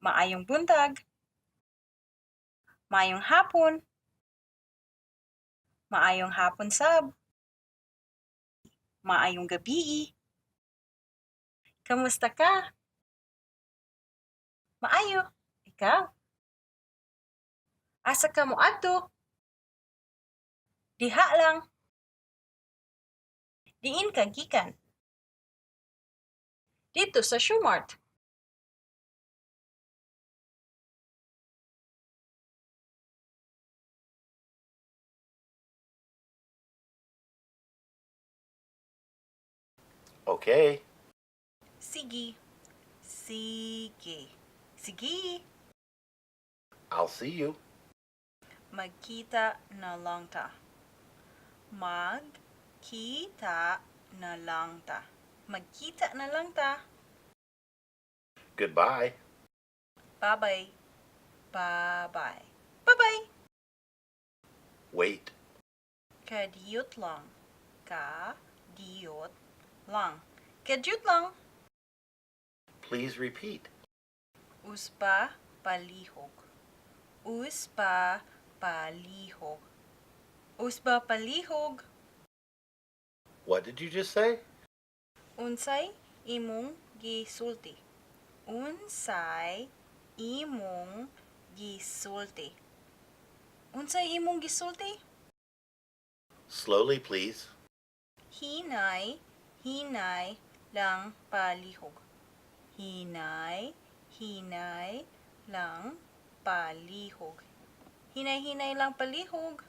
Maayong buntag. Maayong hapon. Maayong hapon sab. Maayong gabii. Kamusta ka? Maayo. Ikaw? Asa ka moadto? Diha lang. Diin ka gikan? Didto sa Shoemart. Okay. Sige. Sige. Sige. I'll see you. Magkita na lang ta. Magkita na lang ta. Magkita na lang ta. Goodbye. Bye-bye. Bye-bye. Bye-bye. Wait. Kadiyot lang. Kadiyot lang. Kadiyot lang. Please repeat. Usba palihog. Usba palihog. Usba palihog. What did you just say? Unsay imong gisulti? Unsay imong gisulti? Unsay imong gisulti? Slowly, please. Hinay, hinay lang palihog. Hinay, hinay lang palihog. Hinay-hinay lang palihog.